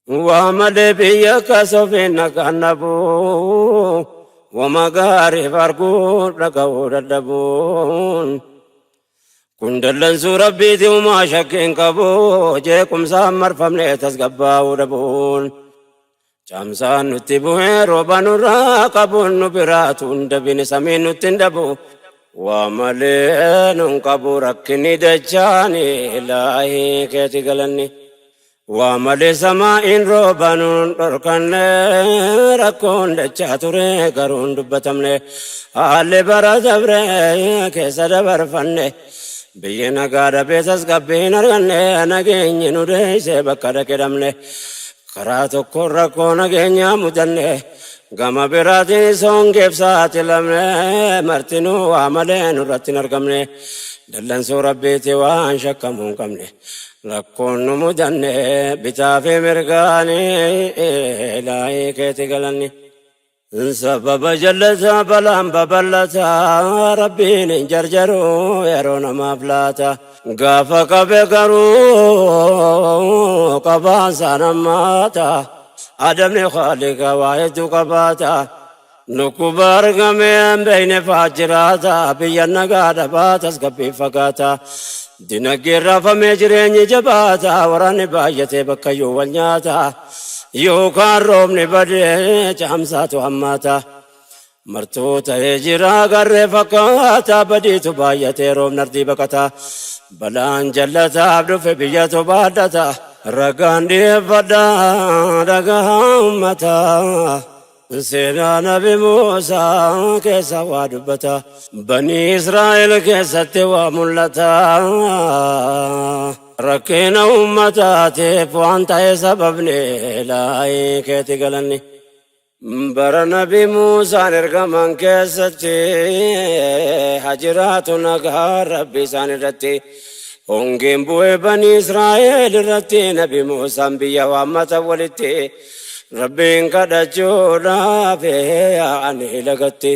Waa malee biyya kasofiin nagaan dhabuu, wama gaariif arguun dhaga'uu dadhabuun. Kun dallansuu Rabbiiti umaa shakkiin qabu, jeequmsaan marfamne tasgabbaa'uu dhabuun. Caamsaan nutti bu'ee rooba nurraa qabuun nu biraatu hin dabine samiin nutti hin dhabu. Waa malee nun qabu rakkinni dachaani ilaahii keeti galanni. Waa malee samaa'iin rooba nun dhorkanne rakkoon dachaa ture garuu hin dubbatamne. Haalli bara dabre keessa dabarfanne biyyi nagaa dhabee tasgabbii hin arganne nageenyi nu deeyse bakka dhaqe dhabne. Karaa tokkoon rakkoo nageenyaa mudanne gama biraatiin hongeef saaxilamne martinuu waa malee nurratti hin argamne dallansuu Rabbiiti waan shakkamuu hin qabne rakkoon nu mudanne bitaa fi mirgaanii ilaahii keeti galanni. Sababa jallataa balaan babal'ataa Rabbiin hin jarjaru yeroo namaaf laata. Gaafa qabe garuu qabaan hammaata. Adabni Khaaliqa waa hedduu qabaata. Dhukkuba argamee hin beekne fa'aa jiraata. Biyya nagaa dhabaa tasgabbii fagaata. Dinagdeen raafamee jireenyi jabaata. Waraanni baay'atee bakkayyuu wal nyaata. Yookaan roobni badee caamsaatu hammaata. Martuu ta'ee jira garree fakkaata badiitu baay'atee roobni ardii baqata. Balaan jallataaf dhufe biyyatu baadhata. Ragaan dhiyeeffadha dhagaa uummataa. Seenaa Nabi Muusaa keessa waa dubbata. Banii Israa'el keessatti waa mul'ata. Rakkina uummataatiif waan ta'e sababni ilaahii keeti galanni. Bara Nabi Muusaan ergaman keessatti hajiraatu nagaa Rabbi isaan irratti. Hongeen bu'ee Banii Israa'el irratti Nabi Muusaan biyya waammata walitti. Rabbiin kadhachuudhaaf yaa'anii lagatti.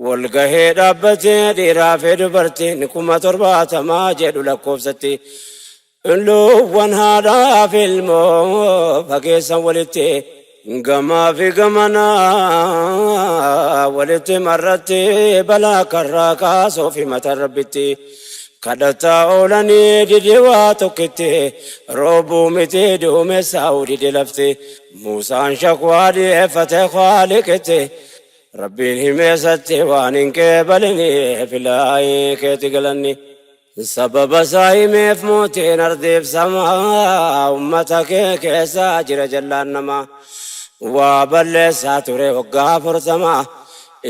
Walgahee dhaabbatee dhiiraa fi dubartiin 70,000 jedhu lakkoofsatti. Loowwan haadhaa fi ilmoo fageessan walitti. Gamaa fi gamanaa walitti marratti balaa karraa kaasuu fi mataa Rabbitti. Kadhataa oolanii dide waa tokkitti roobuu miti duumessaa'uu dide lafti. Muusaan shakwaa dhiyeeffate Khaaliqitti. Rabbiin himeessatti waan hin qeebaliniif ilaahii keeti galanni. Sababa isaa himeef mootiin ardiif samaa ummata kee keessa jira jallaan namaa. Waa balleessaa ture waggaa 40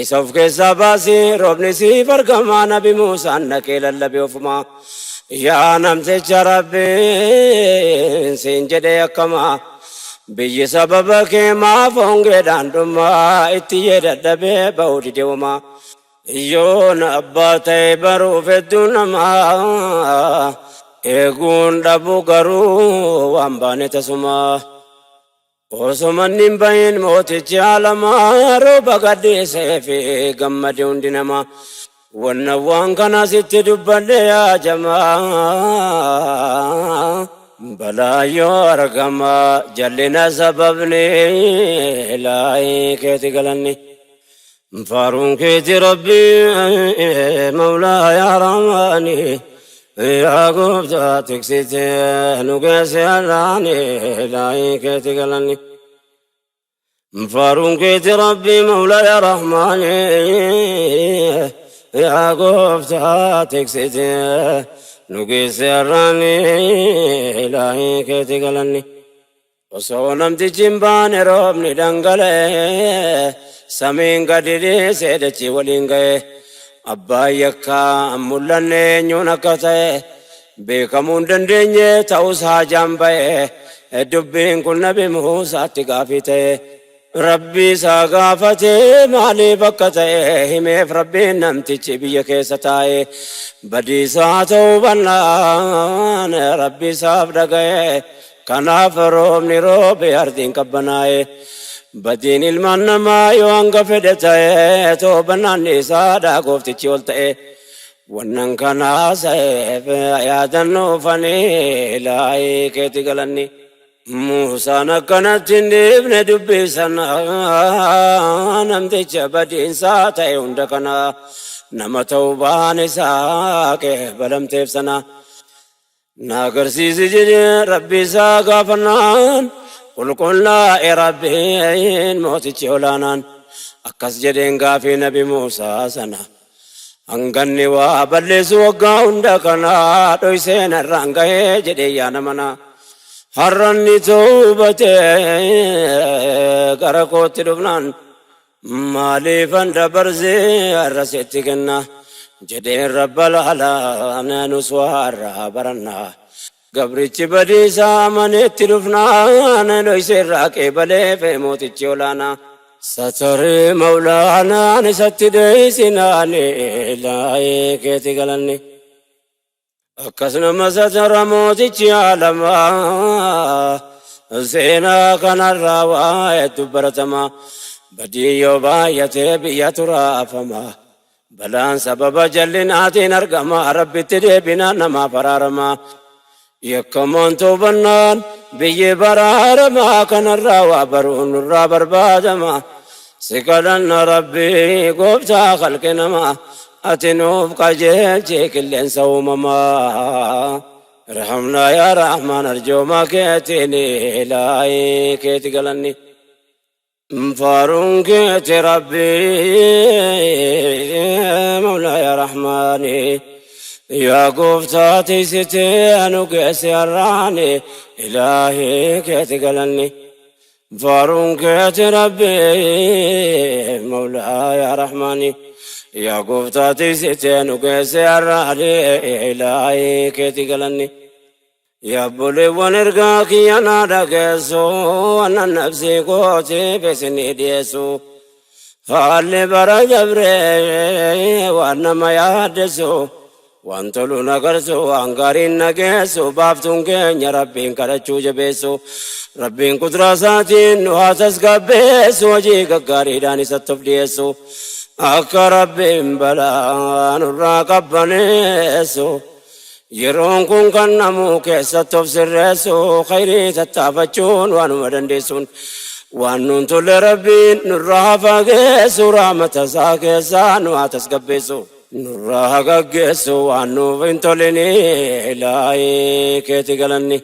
isa of keessaa baasii roobni siif argamaa Nabi Muusaan dhaqee lallabe ofumaa. Yaa namticha Rabbiin siin jedhee akkamaa biyyi sababa kee maaf hongeedhaan dhumaa itti yee dadhabee ba'uu dide homaa. Yoon abbaa ta'e baruuf hedduu namaa eeguun dhabu garuu waan baane tasumaa. Osoo manni hin bahin mootichi aalamaa rooba gadhiisee fi gammade hundi namaa. Wanna waan kana sitti dubbadhe yaa jamaa. Balaa yoo argama jallina sababni ilaahii keeti galanni. Faaruun keeti Rabbi Mawlaa yaa Rahmaani yaa gooftaa tiksite nu geesse har'aani ilaahii keeti galanni. Faaruun keeti Rabbi Mawlaa yaa Rahmaani yaa gooftaa tiksite nu geesse har'aani ilaahii keeti galanni. Osoo namtichi hin baane roobni dhangala'e samiin gadi dhiisee dachii waliin ga'e. Abbaan yakkaa hin mul'anne eenyuun akka ta'e beekamuu hin dandeenye ta'us haajaan ba'e. Dubbiin kun Nabi Muusaatti gaafii ta'e. Rabbi isaa gaafate maaliif akka ta'e himeef Rabbiin namtichi biyya keessa taa'e badiisaa ta'uu bannaan Rabbi isaaf dhaga'e. Kanaaf roobni roobe ardiin qabbanaa'e. Badiin ilmaan namaa yoo hanga fedhe ta'e toobannaan isaadha gooftichi ol ta'e. Wannan kanaa sa'eef yaadannoo fanii ilaahii keeti galanni. Muusaan akkanatti hin dhiifne dubbii sana, namticha badiinsaa ta'e hunda kana, nama tawbaan isaa qeebalamteef sana. Na agarsiisi jedhee Rabbi isaa gaafannaan, qulqullaa'e Rabbiin mootichi olaanaan. Akkas jedheen gaafii Nabi Muusaa sana. Hanganni waa balleessu waggaa hunda kana dhoysee narraan gahee jedhee yaa namana. Har'anni tawbatee gara kootti dhufnaan, maaliifan dabarsee har'a sitti kenna jedheen Rabbal alaa. Nus waa irraa barannaa. Gabrichi badiisaa amaneetti dhufnaan, dhoysee irraa qeebaleef mootichi olaanaa. Satarii Mawlaanaan isatti dheeysinaan, ilaahee keeti galanni. Akkas nama satara mootichi aalamaa. Seenaa kanarraa waa hedduu baratama. Badii yoo baay'atee biyya turaafama. Balaan sababa jallinaatiin argama. Rabbitti deebinaan namaaf araarama. Yakkamaan toobannaan biyyi baraarama. Kanarraa waa baruun nurraa barbaadama. Si kadhanna Rabbii gooftaa khalqi namaa. Ati nuuf qajeelchi qilleensa uumamaa. Irhamnaa yaa Rahmaan arjooma keetiin, ilaahii keeti galanni. Faaruun keeti Rabbii Mawlaa yaa Rahmaani. Yaa gooftaa tiisitee anu geesse har'aani, ilaahii keeti galanni. Faaruun keeti Rabbii Mawlaa yaa Rahmaani. Yaa gooftaa tiisitee anu geesse har'aani, ilaahii keeti galanni. Yaa obboleewwan, ergaa kiyya naa dhageessu, wannan nafsii kootiif isinii dhiyeessu. Haalli bara dabree waan nama yaaddessu, waan tolu nagarsu, waan gaariin nageessu, baaftuun keenya Rabbiin kadhachuu jabeessu. Rabbiin kuduraa isaatiin nu haa tasgabbeessu, hojii gaggaariidhaan isatti of dhiyeessu. Akka Rabbiin balaa nurraa qabbaneessu. Yeroon kun kan namuu keessatti of sirreessu, khayrii tattaafachuun waanuma dandeessuun. Waan nuun tolle Rabbiin nurraa haa fageessu, rahmata isaa keessaa nu haa tasgabbeessu. Nurraa haa gaggeessu waan nuuf hin tolini, ilaahii keeti galanni.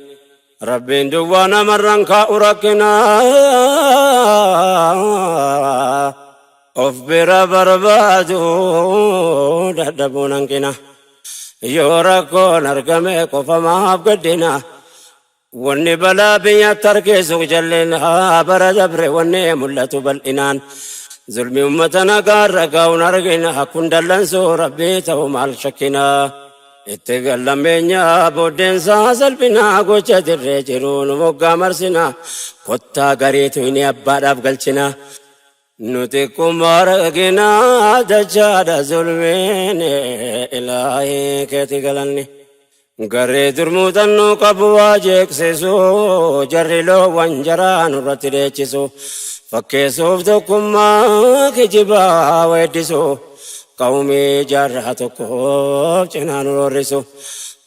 Rabbiin duwwaa namarraan kaa'u rakkina. Of bira barbaadu dadhabuun hanqina. Yoo rakkoon argame qofa maaf gaddina? Wanni balaa biyyatti harkisu jallina. Bara dabre wanni mul'atu bal'inaan, zulmi ummata nagaarra gaa'uun argina. Kun dallansuu Rabbii ta'u maal shakkina? Itti gallameenya booddeensaa salphina. Gocha dirree jiru nu moggaa marsina. Kottaa gariitu inni abbaadhaaf galchina. Nuti kuma argina dachaadha zulmiin, ilaahii keeti galanni. Garee durmuutannoo qabu waa jeeqsisu, jarri loowwan jaraa nurratti dheechisu. Fakkeessuuf tokkummaa kijibaa weeddisu. Qawmii jaarraa tokkoof cinaa nu roorrisu.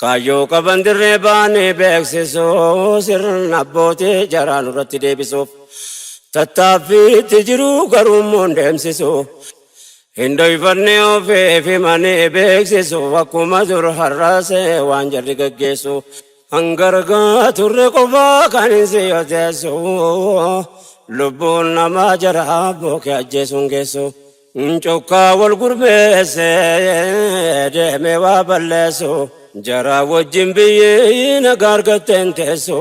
Kaayyoo qaban dirree baanii beeksisu, sirna abbootii jaraa nurratti deebisuuf. Tattaaffiitti jiru garuu immoo hin deemsisu. Hin dhoyfanne ofiif himanii beeksisu, akkuma dur har'aasee waan jarri gaggeessu. Hangargaa turre qofaa kan hin siyoteessu. Lubbuun namaa jara bookee ajjeesuun geessu. Cokkaa wal gurmeesse deemee waa balleessu. Jara wajjin biyyi nagaa argatteen teessu.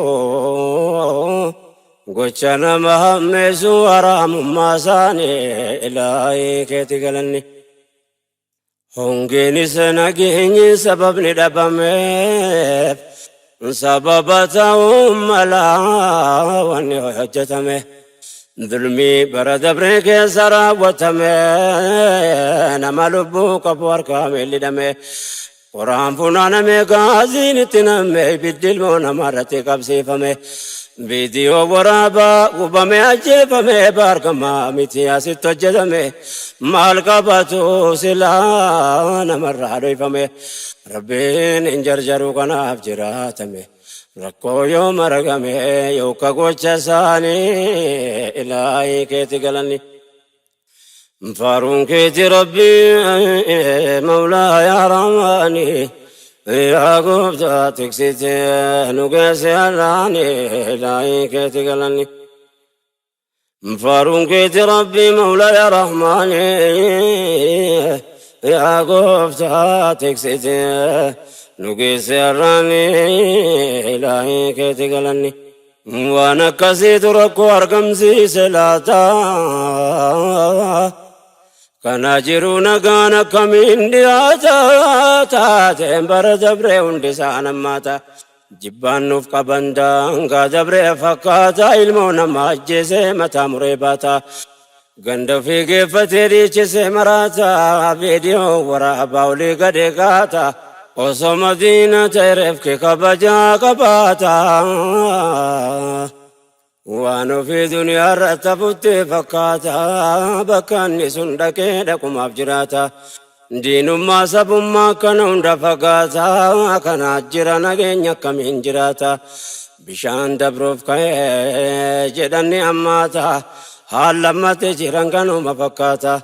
Gocha nama hammeessu haraamummaa isaanii, ilaahii keeti galanni. Hongeenis nageenyi sababni dhabameef, sababa ta'uu malaa wanni hojjetame. Zulmii bara dabree keessa raawwatame, nama lubbuu qabu harkaa miilli hidhame. Qoraan funaaname, gaaziin itti namme, ibiddi ilmoo namarratti qabsiifame. Viidiyoo waraabaa gubame, ajjeefame, baargamaa miti asitti hojjetame. Maal qabatu silaa namarraa dhoyfame? Rabbiin hin jarjaru, kanaaf jiraatame. Rakkoo yoom argame yooka gocha isaanii ilaahii keeti galanni. Faaruun keeti Rabbii mawlaa yaa Rahmaani yaa gooftaa tiksite nu geesse har'aani ilaahii keeti galanni. Faaruun keeti Rabbii mawlaa yaa Rahmaani yaa gooftaa tiksite nu geesse har'aani ilaahii keeti galanni. Waan akkasiitu rakkoo argamsiise laata? Kana jiru nagaan akkamiin dhiyaata? Taateen bara dabree hundi isaa nammaata. Jibbaan nuuf qaban daangaa dabree fakkaata. Ilmoo nama ajjeesee mataa muree baata. Ganda ofii geeffatee dhiichisee maraata. Viidiyoo waraabaa olii gadi kaata. Osoo madiina ta'e reefki kabajaa qabaata. Waan ofii duniyaa irratti hafutti fakkaata. Bakka inni sun dhaqee dhaqumaaf jiraata. Diinummaa sabummaa kana hunda fagaata. Kana jira nageenya akkamiin jiraata. Bishaan dabruuf ka'ee jedhan ni hammaata. Haala ammatti jiran kanuma fakkaata.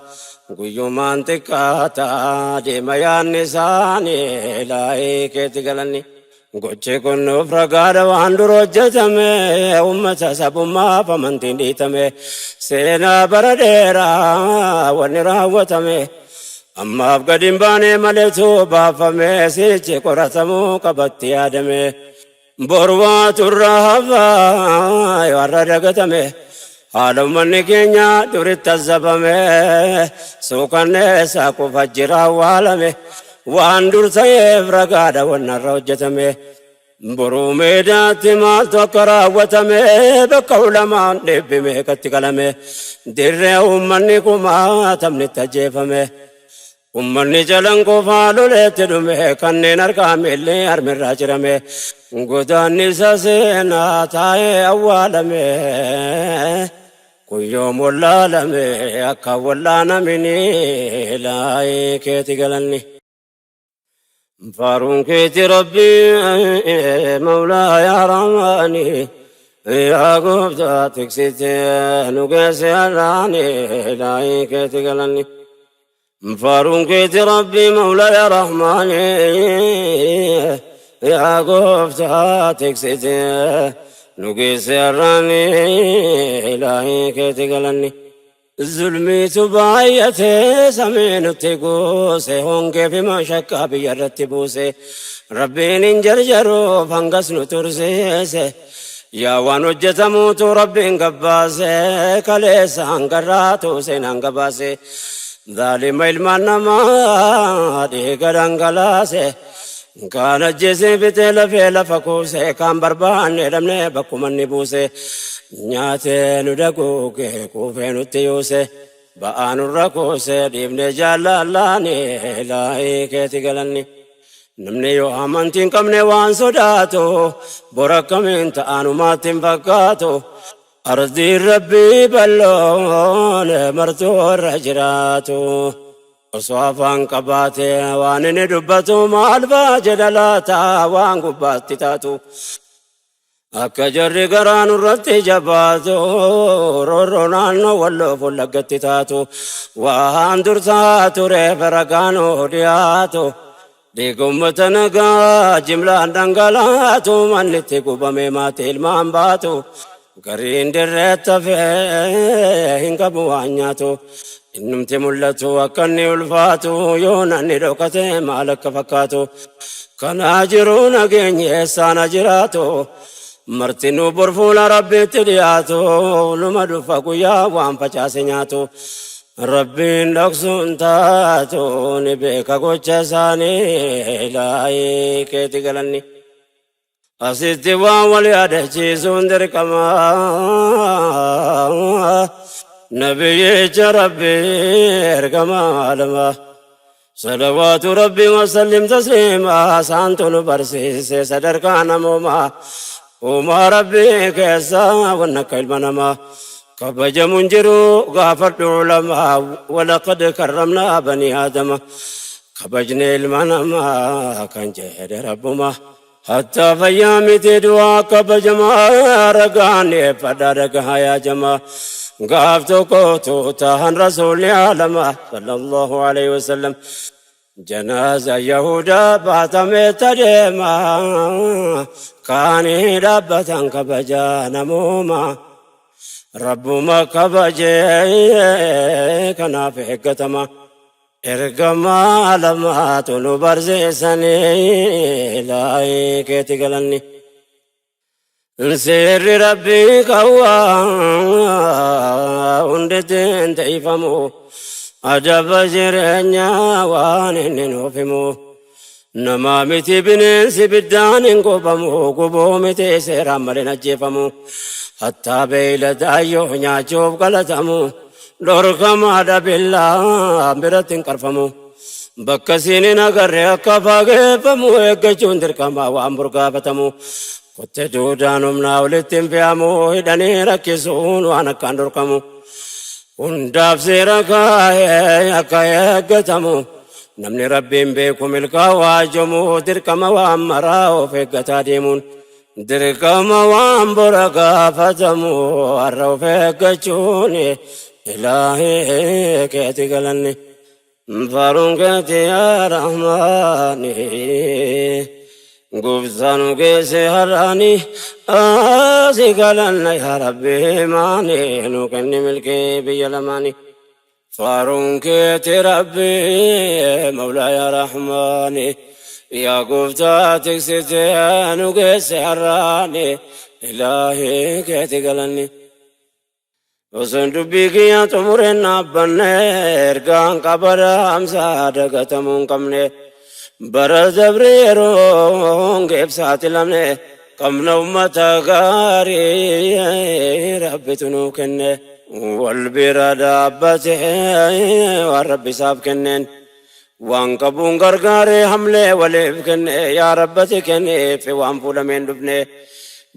Guyyumaan xiqqaata deema yaadni isaanii laayii keetti galanni. Gochi kun nuuf ragaadha waan dur hojjetame uummata sabummaaf amantiin dhiitame seenaa bara dheeraa wanni raawwatame ammaaf gadi hin baane maleetu baafame sichi qoratamuu qabatti yaadame boru waatu irraa hafa yoo har'a dagatame haala uummanni keenya duritti azzabame suukanneessaa kufa jira awwaalame waan dur ta'eef ragaadha wanna irra hojjetame boruu meedaatti maaltu akka raawwatame bakka ulamaan dhibbi meeqatti qalame dirree uummanni kumaatamni itti ajjeefame Ummanni Calanqoo faa loleetti dhume kanneen harkaa miilli harmirraa cirame godaannisa seenaa taa'ee awwaalame kun yoom wallaalame akka wallaanamini laayii keeti galanni. Faaruun keeti Rabbii mawlaa yaa Rahmaani yaa gooftaa tiksite nu geesse har'aani laayii keeti galanni. Faaruun keeti Rabbii mawlaa yaa Rahmaani yaa gooftaa tiksite nu geesse har'aani ilaahii keeti galanni. Zulmiitu baay'ate samii nutti guuse hongee fi mashakkaa biyya irratti buuse Rabbiin hin jarjaruuf hangas nu tursiise yaa waan hojjetamuutu Rabbiin gabbaase kaleessa hangarraatu seenaan gabaase zaalima ilmaan namaa dhiiga dhangalaase kaan ajjeesee fixee lafee lafa kuuse kaan barbaanne dhabne bakkuma inni buuse nyaatee nu daguuge kuufee nutti yuuse ba'aa nurra kuuse dhiifne jaallallaani laayii keeti galanni. Namni yoo amantii hin qabne waan sodaatu bor akkamiin ta'anumaatti hin fakkaatu. Ardiin Rabbii bal'oon martuu irra jiraatu. Osoo afaan qabaate waan inni dubbatu maal fa'a jedha laata waan gubbaatti taatu. Akka jarri garaa nurratti jabaatu roorroo naannoo Walloo Wallaggatti taatu waan dur ta'aa tureef ragaan dhiyaatu dhiiga ummata nagaa jimlaan dhangalaatu manni itti gubame maatii ilmaan baatu gariin dirreetti hafee hin qabu waan nyaatu innumti mul'atu akka inni ulfaatu yoo nanni dhokate maal akka fakkaatu Kanaa jiru nageenyi eessaan ha jiraatu Martinuu bor fuula Rabbiitti dhiyaatu Numa dhufa guyyaa waan facaase nyaatu Rabbiin dhoksuun taatu ni beeka gocha isaanii Ilaahii keeti galanni. Asitti waan wal yaadachiisuun dirqama. Nabiyyicha Rabbi ergama alama. Salawaatu Rabbi wasallim tasliima saantu nu barsiise sadarkaa namoomaa. Uumaa Rabbi keessa wanna akka ilma namaa. Kabajamuun jiru gaafadhu ulamaa walaqad karramnaa banii aadama. Kabajne ilma namaa kan jedhe Rabbuma. Hattaa fayyaa miti du'aa kabajamaa ragaan dhiyeeffadhaa dhagahaa yaa jamaa. Gaaf tokko tuutahan rasuulli alama sallallahu alaihi wasallam. Janaaza Yahudaa baatamee tadeema kaanii dhaabbatan kabajaa namooma. Rabbuma kabajee kanaaf eeggatama. Ergamaa lamaatu nu barsiisanii ilaahii keeti galanni. Seerri Rabbii qawwaa hundittiin teeyfamu adaba jireenyaa waan inni nuuf himu. Namaa miti bineensi biddaan hin gubamu gubuu miti seeraan malee hin ajjeefamu. Hattaa beeyladaayyoo nyaachuuf qalatamu dhorkamaadha billaan biratti hin qarfamu. Bakka siin hin agarre akka fageeffamu eeggachuun dirqama waan burgaafatamu. Kotte duudaan humnaa olitti hin fe'amu hidhanii rakkisuun waan akkaan dhorkamu. Hundaaf seera kaa'ee akka eeggatamu. Namni Rabbiin beeku milkaa'u haajomu dirqama waan maraa of eeggataa deemuun. Dirqama waan bora gaafatamu har'a of eeggachuun ilaahii keeti galanni. Faaruun keeti yaa Rahmaani. Gooftaa nu geesse har'aani si galanna yaa Rabbi maani nu kenni milkii biyya lamaani. Faaruun keeti Rabbi Mawlaa yaa Rahmaani yaa gooftaa tiksitee nu geesse har'aani ilaahii keeti galanni. Osoon dubbii kiyya xumureen dhaabbanne ergaan qaba dhaamsa dagatamuu hin qabne. Bara dabre yeroo hongeef saaxilamne qabna ummata gaarii Rabbitu nuu kenne. Wal bira dhaabbate waan Rabbi isaaf kenneen. Waan qabuun gargaaree hamlee waliif kenne yaa Rabbati kenniif waan fuudhameen dhufne.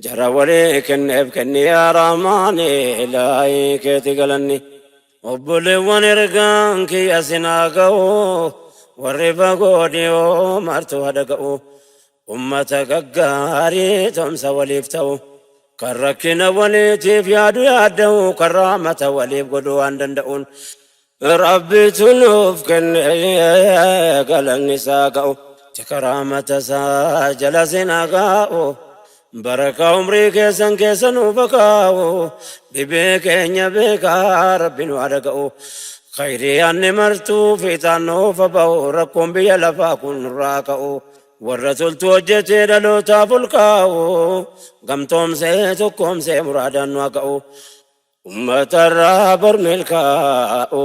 Jara walii kenneef kenni yaa Rahmaani ilaahii keeti galanni. Obboleewwan ergaan kiyya sinaa ga'u warri fagoo dhiyoo martuu haa dhaga'u. Ummata gaggaarii tumsa waliif ta'u kan rakkina waliitiif yaadu yaadda'u kan rahmata waliif godhu waan danda'uun Rabbitu nuuf kenne galanni isaa ga'u tika rahmata isaa jala sin haa kaa'u barakaa umrii keessan keessa nuuf haa kaa'u dhibee keenya beekaa Rabbi nu haa dhaga'u khayrii yaanni martuu fiixaan nuuf haa ba'u rakkoon biyya lafaa kun nurraa ka'u warra toltuu hojjetee dhalootaaf ol kaa'u gamtoomsee tokkoomsee muraadaan nu haa ga'u ummatarraa bor milkaa'u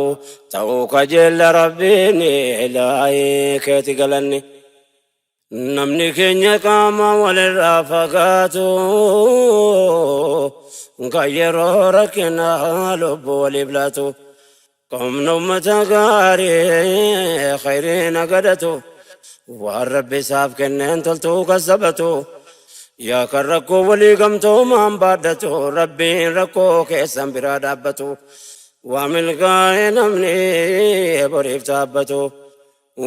ta'uu kajeella Rabbiin ilaahii keeti galanni. Namni keenya qaama walirraa fagaatu kan yeroo rakkinaa lubbuu waliif laatu. Qabna ummata gaarii khayrii nagadatu waan Rabbi isaaf kenneen toltuu kassabatu. Yaa kan rakkoo walii gamtoomaan baadhatu Rabbiin rakkoo keessan biraa dhaabbatu. Waa milkaa'e namni boriif dhaabbatu.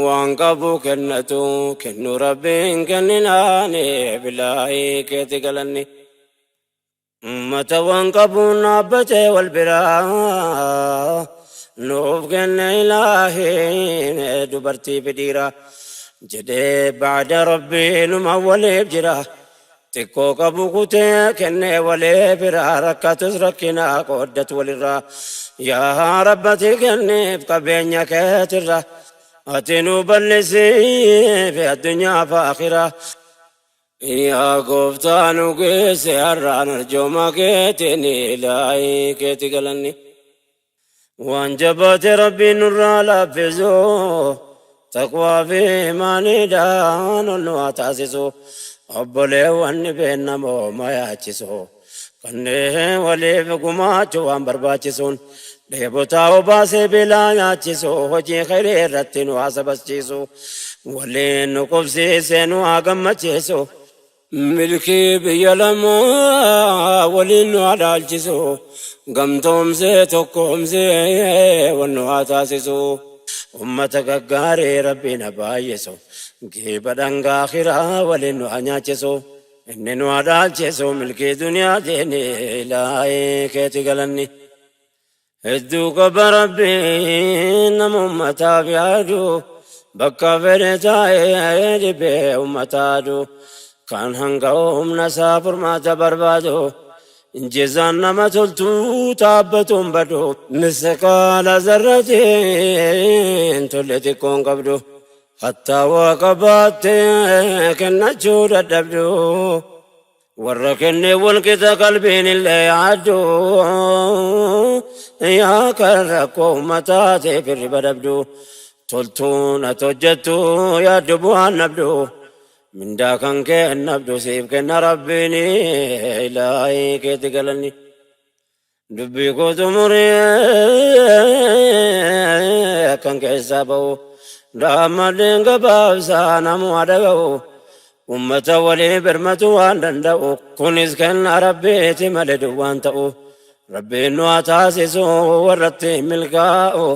Waan qabu kennatu kennu Rabbiin kenninaani bilaahii keeti galanni. Ummata waan qabuun dhaabbatee wal biraa nuuf kenne ilaahiin dubartii fi dhiira jedhee ba'da Rabbii numa waliif jira. Xiqqoo qabu kutee kennee walii bira rakkatus rakkina qooddatu walirraa. Yaa Rabbati kenniif qabeenya keetirra ati nu bal'isiif addunyaa fi akhiraa. Yaa gooftaa nu geesse har'aan arjooma keetiin ilaahii keeti galanni. Waan jabaate Rabbiin nurraa laaffisu taqwaa fi imaaniidhaan ol nu haa taasisu. Obboleewwan dhibeen namooma yaachisu. Kanneen waliif gumaachuu waan barbaachisuun dheebotaa obaasee beelaa nyaachisu hojii khayrii irratti nu haa sabaschiisu. Waliin nu qubsiisee nu haa gammachiisu. Milkii biyya lamaa waliin nu haa dhaalchisu. Gamtoomsee tokkoomsee wal nu haa taasisu. Ummata gaggaarii Rabbiin haa baay'isu. Geeba dhangaa akhiraa waliin nu haa nyaachisu. Inni nu haa dhaalchisu milkii duniyaatiin ilaahii keeti galanni. Hedduu qaba Rabbiin nama ummataaf yaadu bakka fedhe taa'ee dhibee ummataa adu kan hanga humna isaa furmaata barbaadu jezaan nama toltuu taabbatuun badu misqaala zarratiin tolle xiqqoon qabdu hattaa waa qabaattee kennachuu dadhabdu. Warra kennee wal qixa qalbiin illee yaaddu yaa kan rakkoo ummataa ta'eef hirriba dhabdu toltuun ati hojjettu yaaddu bu'aan dhabdu mindaa kan kee hin dhabdu siif kenna rabbiin ilaahii keeti galanni. Dubbii koo xumuree akkan keessaa ba'u daammadheen gabaabsaa namuu haa dhaga'u ummata walii birmatu waan danda'u kunis kennaa rabbiiti malee duwwaan ta'u rabbiin nu haa taasisu warratti milkaa'u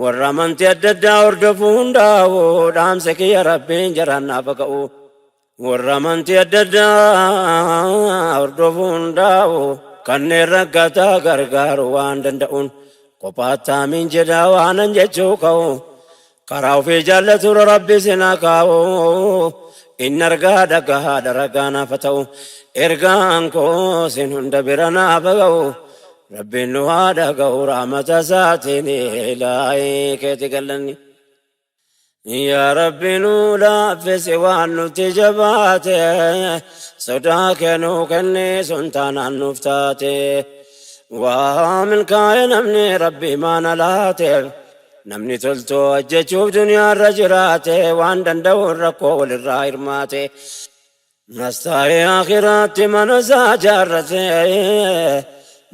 warra amantii adda addaa hordofu hundaa'u dhaamsa kiyya rabbiin jaraan naaf haa ga'u. Warra amantii adda addaa hordofu hundaa'u kanneen rakkataa gargaaru waan danda'uun kophaatti aamiin jedhaa waanan jechuu ka'u karaa ofii jaallaturra rabbi isin haa kaa'u inni argaa dhagahaadha ragaa naaf haa ta'u ergaan koo isin hunda bira naaf haa ga'u rabbiin nu haa dhaga'u rahmata isaatiin ilaahii keeti galanni. Yaa Rabbi nuu laaffisi waan nutti jabaate sodaa kee nuu kenni sun taanaan nuuf taate waa milkaa'e namni Rabbi maana laateef namni toltuu hojjechuuf duniyaarra jiraate waan danda'uun rakkoo walirraa hirmaate As taa'ee akhiraatti mana isaa jaarrate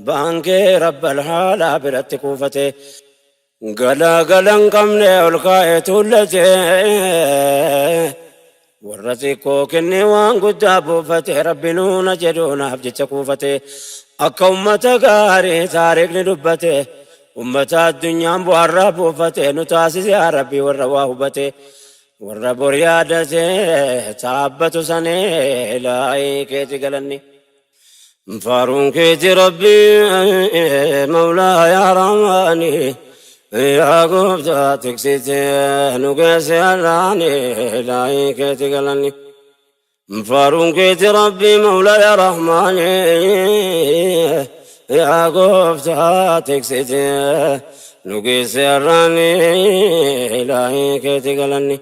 baankii rabbal haalaa biratti kuufate galaa gala hin qabne ol kaa'ee tuullate warra xiqqoo kennee waan guddaa buufate rabbi nuuna jedhu naaf jecha kuufate akka ummata gaarii taariikni dubbate ummata addunyaan bu'aarraa buufate nu taasise yaa rabbi warra waa hubate Warra bor yaadate taabbatu sanii ilaahii keeti galanni. Faaruun keeti rabbi mawlaa yaa rahmaani yaa gooftaa tiksite nu geesse har'aani ilaahii keeti galanni. Faaruun keeti rabbi mawlaa yaa rahmaani yaa gooftaa tiksite nu geesse har'aani ilaahii keeti galanni.